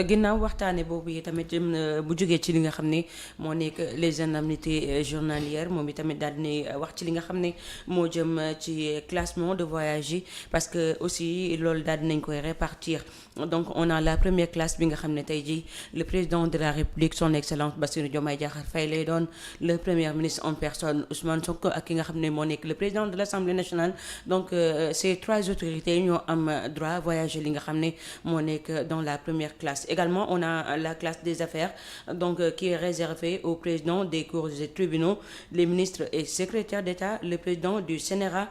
ginnaaw waxtaane boobu yi tamit bu jógee ci li nga xam ne moo nekk les indemnités journalières moom itamit daal dina wax ci li nga xam ne moo jëm ci classement de voyage yi parce que aussi loolu daal dinañ koy répartir donc on a la première classe bi nga xam ne tey jii le président de la République son excellence Bassirou Diomaye Diakhar Faye lay doon le premier ministre en personne Ousmane Sonko ak ki nga xam ne moo nekk le président de l'Assemblée nationale donc ces trois autorités ñoo am droit voyager li nga xam ne moo nekk dans la première classe. Également, on a la classe des affaires, donc qui est réservée au président des cours et tribunaux, les ministres et secrétaires d'État, le président du Sénérat.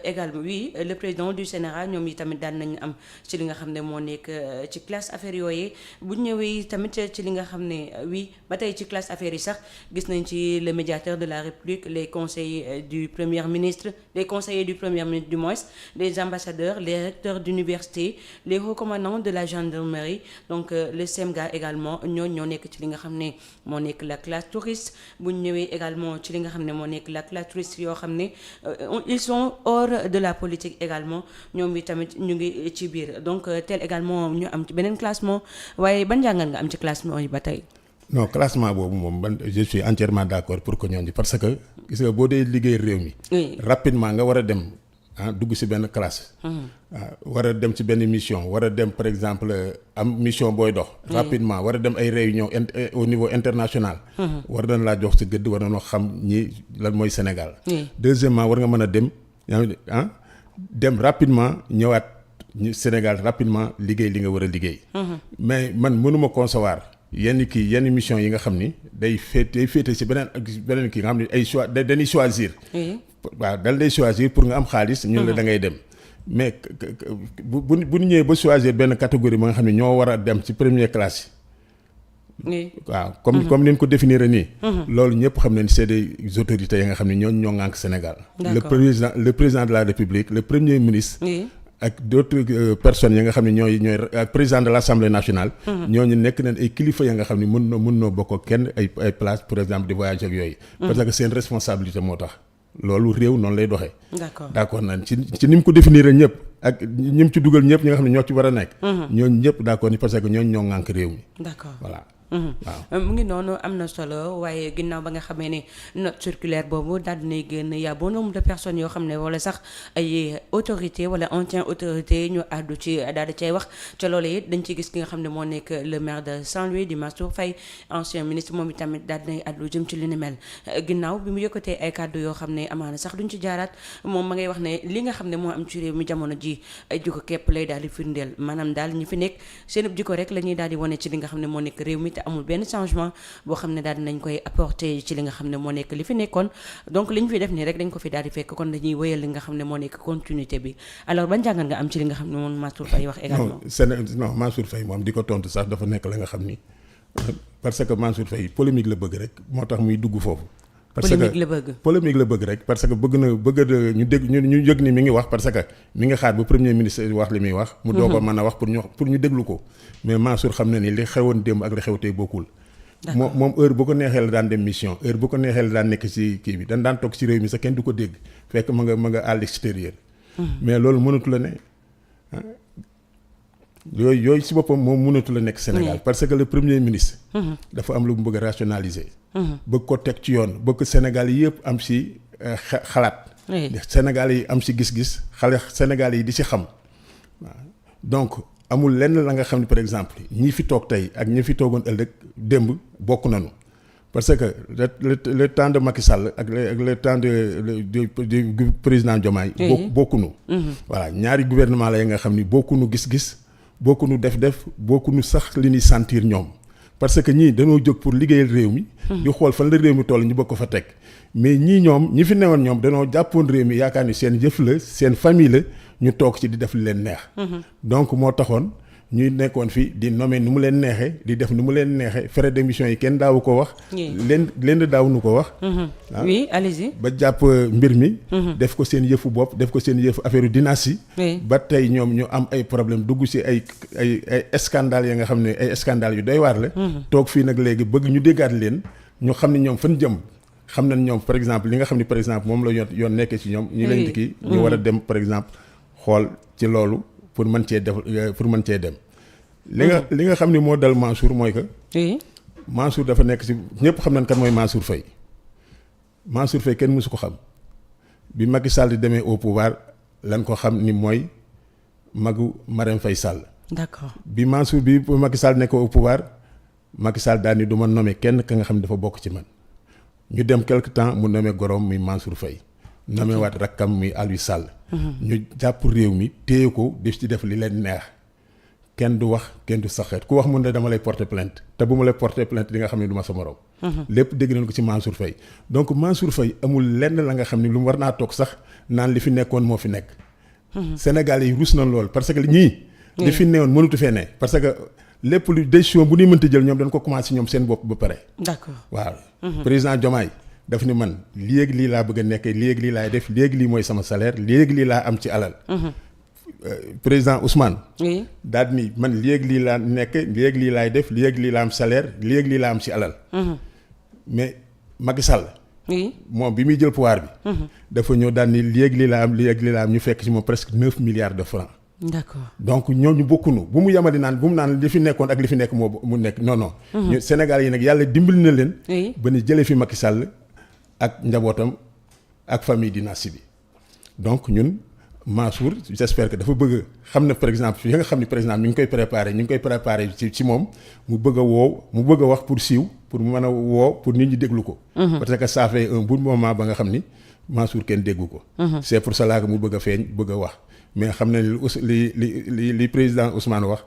Également oui le président du Sénégal ñoom yi tamit daan nañu am ci li nga xam ne moo nekk ci classe affaires yooyu bu ñëwee tamit ci li nga xam ne oui ba tey ci classe affaires yi sax gis nañ ci le médiateur de la République les conseillers du premier ministre les conseillers du premier ministre du moins les ambassadeurs les recteurs d'université les hauts commandants de la gendarmerie donc le SEMGA également ñoo nekk ci li nga xam ne moo nekk la classe touriste bu ñëwee également ci li nga xam ne moo nekk la classe touriste yoo xam ne ils sont hors de la politique également ñoom bi tamit ñu ngi ci biir donc tel également ñu am ci beneen classement waaye ban jàngat nga am ci classement yi ba tey. non classement boobu moom man je suis entièrement d'accord pour que ñooñu parce que gis nga boo dee liggéey réew mi. rapidement nga war a dem dugg ci benn classe. war a dem ci benn mission war a dem par exemple am mission booy dox. rapidement war a dem ay réunion au niveau international. war nañ laa jox ci gëdd war nañoo xam ñi lan mooy Sénégal. deuxièmement war nga mën a dem. dem rapidement ñëwaat Sénégal rapidement liggéey li nga war a liggéey. mais man mënuma concevoir yenn mission yi nga xam ni day féete ci beneen kii nga xam ni ay choix dañuy choisir. waaw dal day choisir pour nga am xaalis. ñun la da ngay dem. mais bu ñu ñëwee ba choisir benn catégorie ba nga xam ne ñoo war a dem ci première classe yi. waaw comme ni ñu ko définir nii. loolu ñëpp xam nañ c'est des autorités yi nga xam ne ñoo ŋànk Sénégal. le président de la République le premier ministre. ak d'autres personnes yi nga xam ne ñooy ak président de l'Assemblée nationale. ñooñu nekk nañ ay kilifa ya nga xam ne mën noo bokk kenn ay place par exemple di voyage ak yooyu. parce que seen responsabilité moo tax. loolu réew noonu lay doxee. d'accord nañ ci ni mu ko définir ñëpp ak ñi mu ci dugal ñëpp ñi nga xam ne ñoo ci war a nekk. ñooñu ñëpp d'accord ni parce que ñooñu ñoo ŋànk réew mi. d'accord voilà. waaw mu ngi noonu am na solo waaye ginnaaw ba nga xamee ne note circulaire boobu daal dinay génn y a bon nombre de personnes yoo xam ne wala sax ay autorité wala ancien autorité ñu àddu ci daal di cay wax ca loolu it dañ ci gis ki nga xam ne moo nekk le maire de Saint-Louis di Mansour Faye ancien ministre moom itamit daal dinay àddu jëm ci li ni mel ginnaaw bi mu yëkkatee ay kàddu yoo xam ne amaana sax duñ ci jaaraat moom ma ngay wax ne li nga xam ne moo am ci réew mi jamono ji ay jikko képp lay daal di firndeel maanaam daal ñi fi nekk seen jikko rek la ñuy daal di wane ci li nga xam ne moo nekk réew mi te amul benn changement boo xam ne daal dinañ koy apporter ci li nga xam ne moo nekk li fi nekkoon donc li ñu fi def nii rek dañ ko fi daal di fekk kon dañuy wéyal li nga xam ne moo nekk continuité bi alors ban jàngat nga am ci li nga xam ne moom Mansour Faye wax également. non Mansour Faye moom di ko tontu sax dafa nekk la nga xam ni parce que Mansour Faye polémique la bëgg rek moo tax muy dugg foofu. polémique la bëgg rek parce que bëgg ñu yëg ni mi ngi wax parce que mi ngi xaar ba premier ministre wax li muy wax. mu doo ko mën a wax pour ñu déglu ko. mais Mansour xam na ni li xewoon démb ak li xew tey bokkul. moom heure bu ko neexee la daan dem mission heure bu ko neexee la daan nekk ci kii bi daan toog ci réew mi sax kenn du ko dégg fekk ma nga à l'extérieur. mais loolu mënatu la ne yooyu ci boppam moom mënatu la nekk Sénégal parce que le premier ministre. dafa am lu mu bëgg a rationaliser. bëgg ko teg ci yoon bëgg Sénégal yi yëpp am ci xalaat. Sénégal yi am ci gis-gis Sénégal yi di ci xam waaw donc. amul lenn la nga xam ne par exemple ñi fi toog tey ak ñi fi toogoon ëllëg démb bokk nañu parce que le temps de Macky Sall ak le temps du président Diomaye bokkunu voilà ñaari gouvernement la yi nga xam ni bokkunu gis-gis bokkunu def bokkunu sax li ñuy sentir ñoom parce que ñii dañoo jóg pour liggéeyal réew mi di xool fan la réew mi toll ñu bëgg ko fa teg mais ñi fi newoon ñoom dañoo jàppoon réew mi yaakaar ni seen jëf la seen famille la ñu toog ci di def li leen neex. donc moo taxoon ñuy nekkoon fi di nommer nu mu leen neexee di def nu mu leen neexee frais d'émission yi kenn daawu ko wax. leen daawuñu ko wax. oui allez-y. ba jàpp mbir mi. def ko seen yëfu bopp def ko seen yëfu affaire dynastie. ba tey ñoom ñu am ay problème dugg ci ay scandales ya nga xam ne ay scandales yu doy waar la. toog fii nag léegi bëgg ñu déggaat leen ñu xam ne ñoom fan jëm. xam nañ ñoom par exemple li nga xam ne par exemple moom la yoon nekkee ci ñoom. ñu leen di kii ñu war a dem par exemple xool ci loolu pour mën cee dem li nga xam ni moo dal Mansour mooy que. oui. Mansour dafa nekk ci ñëpp xam nañ kan mooy Mansour Faye. Mansour Faye kenn mësu ko xam bi Macky Sall di demee au pouvoir lan ko xam ni mooy magu Marème Faye Sall. d'accord bi Macky Sall nekk au pouvoir Macky Sall daal ni du ma nommé kenn ka nga xam ne dafa bokk ci man ñu dem quelque temps mu nommé gorom muy Mansour Faye. nommé waat rakkam muy Aliou Sall. ñu jàpp réew mi téye ko def ci def li leen neex kenn du wax kenn du saxeet ku wax mun ne dama lay porter plainte te bu ma lay porter plainte di nga xam ne du ma sa morom. lépp dégg nañ ko ci Mansour Faye donc Mansour Faye amul lenn la nga xam ne lu mu war naa toog sax naan li fi nekkoon moo fi nekk. Sénégal yi rus nañ lool parce que ñii. li fi newoon mënutu fee ne parce que lépp lu décision bu ñuy mënti jël ñoom dañ ko commencé ñoom seen bopp ba pare. d'accord waaw. président Diomaye daf ni man léegi lii laa bëgg a nekkee léegi lii laay def léegi lii mooy sama salaire léegi lii laa am ci alal. président Ousmane. oui daal ni man léegi lii laa nekk léegi lii laay def léegi lii laa am salaire léegi lii laa am ci alal. mais Macky Sall. oui moom bi muy jël pouvoir bi. dafa ñëw daal ni léegi lii laa am léegi lii laa am ñu fekk ci moom presque 9 milliards de francs. d'accord donc ñooñu bokkunu bu mu yamali naan bu mu naan li fi nekkoon ak li fi nekk moo mu nekk non non. ñu Sénégal yi nag yàlla dimbali na leen. ba ni jëlee fi Macky Sall ak njabootam ak famille dynastie bi donc ñun. Mansour j'espère que dafa bëgg xam na par exemple fi nga xam ni par exemple ñu ngi koy préparé ci moom mu bëgg a woow mu bëgg a wax pour siiw pour mu mën a woo pour nit ñi déglu ko. parce que ça fait un bon moment ba nga xam ni Mansour kenn déggu ko. c'est pour cela que mu bëgg a feeñ bëgg a wax mais xam na li président Ousmane wax.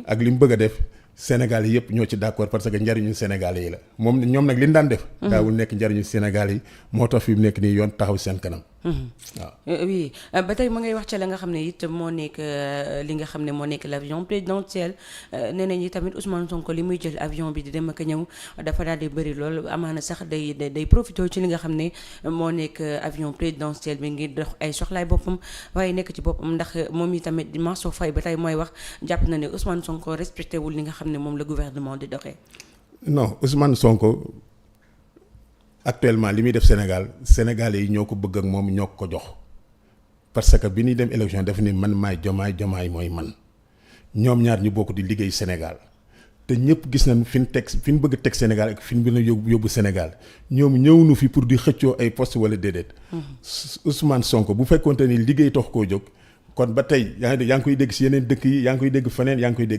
ak li mu bëgg a def Sénégal yi yëpp ñoo ci d'accord parce que njariñu Sénégal yi la ñoom nag li ñu daan def. daawul nekk njariñu Sénégal yi moo tax fi mu nekk nii yoon taxaw seen kanam. waaw oui ba tey ma ngay wax ca la nga xam ne it moo nekk li nga xam ne moo nekk l'avion présidentiel nee nañu tamit Ousmane Sonko li muy jël avion bi di dem ak a ñëw dafa daal di bëri lool amaana sax day profité ci li nga xam ne moo nekk avion présidentiel bi ngir dox ay soxlaay boppam waaye nekk ci boppam ndax moom yi tamit Mansour Faye ba tey mooy wax jàpp na ne Ousmane Sonko respecté wul li nga xam ne moom la gouvernement di doxee. non Ousmane Sonko. Actuellement li muy def Sénégalais yi ñoo ko bëgg ak moom ñoo ko jox parce que bi ñuy dem élection def ni man maay Diomaye mooy man ñoom ñaar ñu bokk di liggéey Sénégal te ñëpp gis nañ fi ñu bëgg teg Sénégal ak fi ñu bëgg a yóbbu Sénégal ñoom ñëwuñu fi pour di xëccoo ay poste wala déedéet. Ousmane Sonko bu fekkoonte ni liggéey tax koo jóg kon ba tey yaa ngi koy dégg si yeneen dëkk yi yaa ngi koy dégg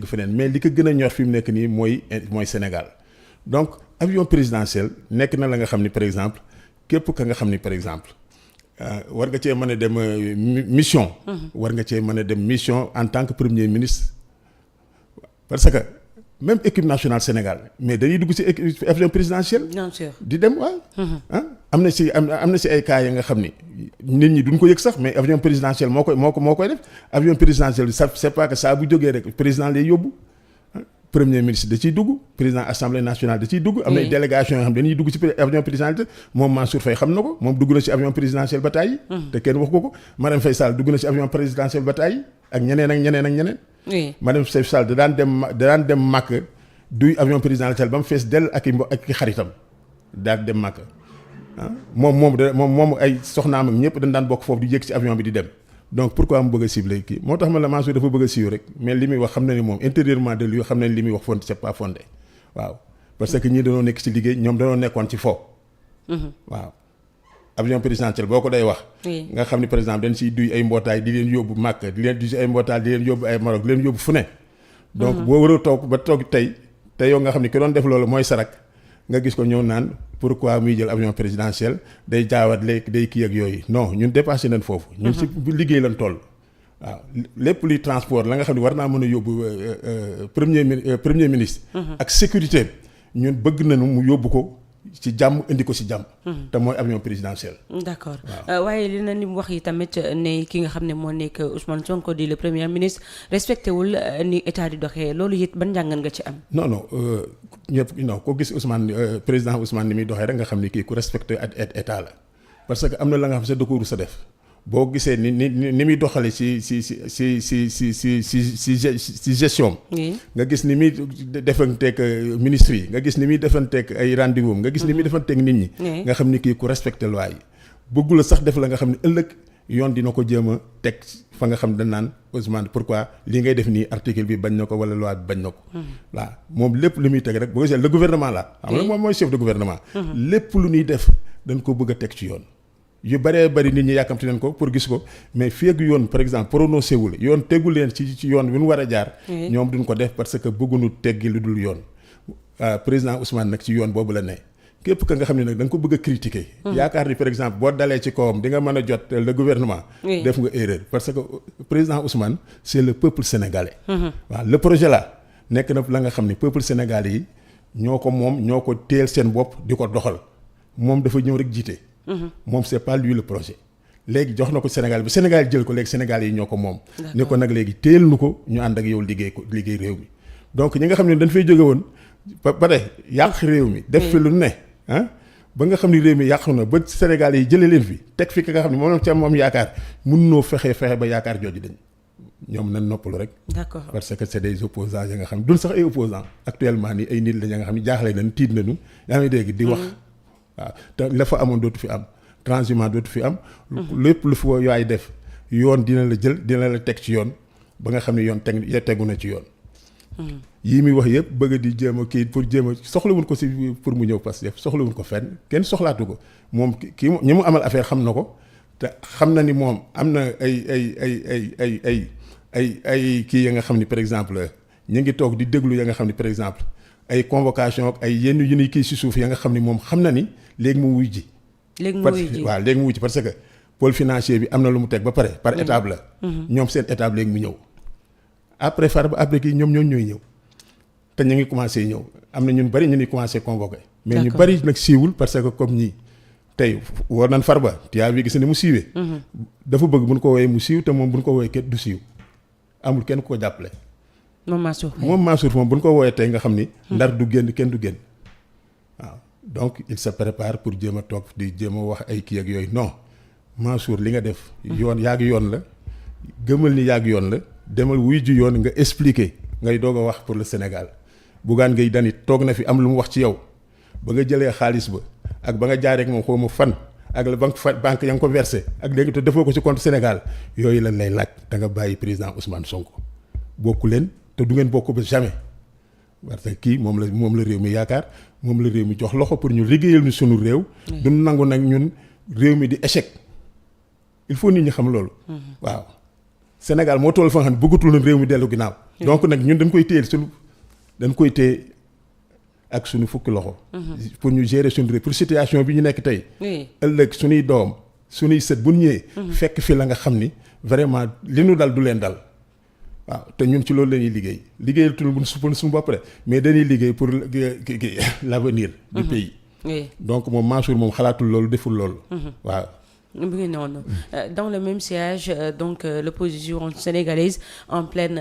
feneen mais li ko gën a ñor fi mu nekk nii mooy Sénégal donc. avion présidentiel nekk na la nga xam ni par exemple képp ka nga xam ni par exemple war nga cee mën a dem mission. war nga cee mën a dem mission en tant que premier ministre parce que même équipe nationale Sénégal mais dañuy dugg ci avion présidentiel. bien sûr di dem waaw. am na ci ay cas ya nga xam ni nit ñi duñ ko yëg sax mais avion présidentiel moo koy def avion présidentiel c'est pas que saa bu jógee rek président lay yóbbu. premier ministre da ciy dugg président assemblée nationale da ciy dugg. am na délégation yoo xam dañuy dugg ci avion présidentiel moom Mansour Faye xam na ko moom dugg na ci avion présidentiel ba tàyyi. te kenn wax ko Marème Faye Sall dugg na ci avion présidentiel ba tàyyi ak ñeneen. oui Marème Faye Sall da daan dem Màkk duy avion présidentiel ba mu fees dell ak i xaritam daal dem Màkk moom ay soxnaam ak ñëpp dañ daan bokk foofu di yéeg ci avion bi di dem. donc pourquoi mu bëgg a ciblé kii moo tax ma la Mansour dafa bëgg a siiw rek mais li muy wax xam na ni moom intérieurement de lui xam na ni li muy wax fondé c'est pas fondé waaw parce que ñii dañoo nekk ci liggéey ñoom dañoo nekkoon ci fo. waaw avion présidentiel boo ko day wax. nga xam ni par exemple dañ siy duy ay mbootaay di leen yóbbu Màkk di leen duy ay mbootaay di leen yóbbu ay Maroc di leen yóbbu fu ne. donc boo war a toog ba toog tey yow nga xam ni ki doon def loolu mooy sarak nga gis ko ñëw naan pourquoi muy jël avion présidentiel day jaawat léegi day kii ak yooyu non ñun dépassé nañ foofu. ñun ci liggéey lañ toll. waaw lépp luy transport la nga xam ne war naa mën a yóbbu premier ministre. ak sécurité ñun bëgg nañu mu yóbbu ko ci jàmm indi ko ci jàmm. te mooy avion présidentiel. d'accord waaye li na ni mu wax yi tamit ne ki nga xam ne moo nekk Ousmane Sonko di le premier ministre respecté wul ni état di doxee loolu it ban njàngan nga ci am. non ñëpp ko gis Ousmane président Ousmane ni muy doxee rek nga xam ni kii ku respecté état la parce que am na la nga xam sa dëkku sa def boo gisee ni muy doxale ci gestion. nga gis ni muy defanteeg ministre yi nga gis ni muy defanteeg ay rendez-vous nga gis ni muy defanteeg nit ñi. nga xam ni kii ku respecté loi yi bëggula sax def la nga xam ne ëllëg yoon dina ko jéem a teg fa nga xam dañ naan Ousmane pourquoi li ngay def nii article bi bañ na ko wala loi bi bañ na ko. waaw moom lépp lu muy teg rek boo gisee le gouvernement la. xam nga moom mooy chef de gouvernement. lépp lu ñuy def dañ ko bëgg a teg ci yoon. yu bëree bëri nit ñi yàkkamti nañ ko pour gis ko mais fii ak yoon par exemple prononcé wul yoon teggu leen ci yoon bi ñu war a jaar. ñoom duñ ko def parce que bëgguñu teggi lu dul yoon. président Ousmane nag ci yoon boobu la ne. képp ka nga xam ne nag da nga ko bëgg a critiquer. yaakaar ni par exemple boo dalee ci kawam di nga mën a jot le gouvernement. def nga erreur parce que président Ousmane c'est le peuple sénégalais. waaw le projet là nekk na la nga xam ni peuple sénégalais yi ñoo ko moom ñoo ko téel seen bopp di ko doxal moom dafa ñëw rek jiite. moom c'est pas lui le projet. léegi jox na ko Sénégal bi Sénégal jël ko léegi Sénégalais yi ñoo ko moom. ni ko nag léegi téel nu ko ñu ànd ak yow liggéey réew mi donc ñi nga xam ne dañ fay jóge woon ba pare yàq réew mi def fi lu ne. ba nga xam ni réew mi yàqu na ba Sénégal yi jëlee leen fi teg fi ka nga xam ne moom ca moom yaakaar mun noo fexe ba yaakaar jooju dañ ñoom nañ noppalu rek. d'accord parce que c'est des opposants ya nga xam ne duñ sax ay opposants actuellement nii ay nit la nga xam ne jaaxle nañ tiit nañu yaa ngi dégg di wax. waaw te la fa amoon dootu fi am transhumance dootu fi am. lépp lu fi yaay def yoon dina la jël dina la teg ci yoon ba nga xam ne yoon tegu na ci yoon. yii muy wax yëpp bëgg di jéem a kii pour jéem a soxlawuñ ko si pour mu ñëw Pastef soxlawuñ ko fenn kenn soxlaatu ko moom kii ñi mu amal affaire xam na ko te xam na ni moom am na ay kii ya nga xam ni par exemple ñu ngi toog di déglu ya nga xam ni par exemple ay convocation ak ay yenn yu ñuy kii si suuf ya nga xam ni moom xam na ni léegi mu wuy ji. waaw léegi mu wuy ji parce que pôle financier bi am na lu mu teg ba pare par étape la. ñoom seen étape léegi mu ñëw. après Farba après kii ñoom ñooy ñëw te ñu ngi commencé ñëw am na ñun bari ñu ngi commencé convoqué. mais ñu bari nag siiwul parce que comme ñii tey war nañ Farba tiyaa bi gis ne mu siiwee. dafa bëgg bu ñu ko woowee mu siiw te moom bu ñu ko woowee kenn du siiw amul kenn ku ko jàppale. moom Mansour moom bu ñu ko woowee tey nga xam ni. ndar du génn kenn du génn waaw donc il se prépare pour jéem a toog di jéem a wax ay kii ak yooyu non Mansour li nga def. yoon yaag yoon la gëmal ni yaag yoon la. demal wuy ju yoon nga expliquer ngay doog a wax pour le Sénégal Bougane Gueye Dany toog na fi am lu mu wax ci yow ba nga jëlee xaalis ba ak ba nga jaaree ak moom xaw ma fan ak la banque ya nga ko versé ak léegi te defoo ko ci compte Sénégal yooyu lan lay laaj da nga bàyyi président Ousmane Sonko bokku leen te du ngeen bokk ba jamais parce que kii moom la réew mi yaakaar moom la réew mi jox loxo pour ñu liggéeyal ñu sunu réew. du nangu nag ñun réew mi di échec il faut nit ñi xam loolu. waaw. Sénégal moo toll fa nga xam ne bëggatul na réew mi dellu ginnaaw. donc nag ñun dañ koy téye ak suñu fukki loxo. pour ñu gérer suñu réew pour situation bi ñu nekk tey. ëllëg suñuy doom suñuy sët bu ñu ñëwee. fekk fi la nga xam ni vraiment li nu dal du leen dal. waaw te ñun ci loolu la ñuy liggéeyal tudd bu suñu bopp rek mais dañuy liggéey pour l'avenir du pays. donc moom Mansour moom xalaatul loolu deful loolu. waaw. Dans le même siège, donc l'opposition sénégalaise en pleine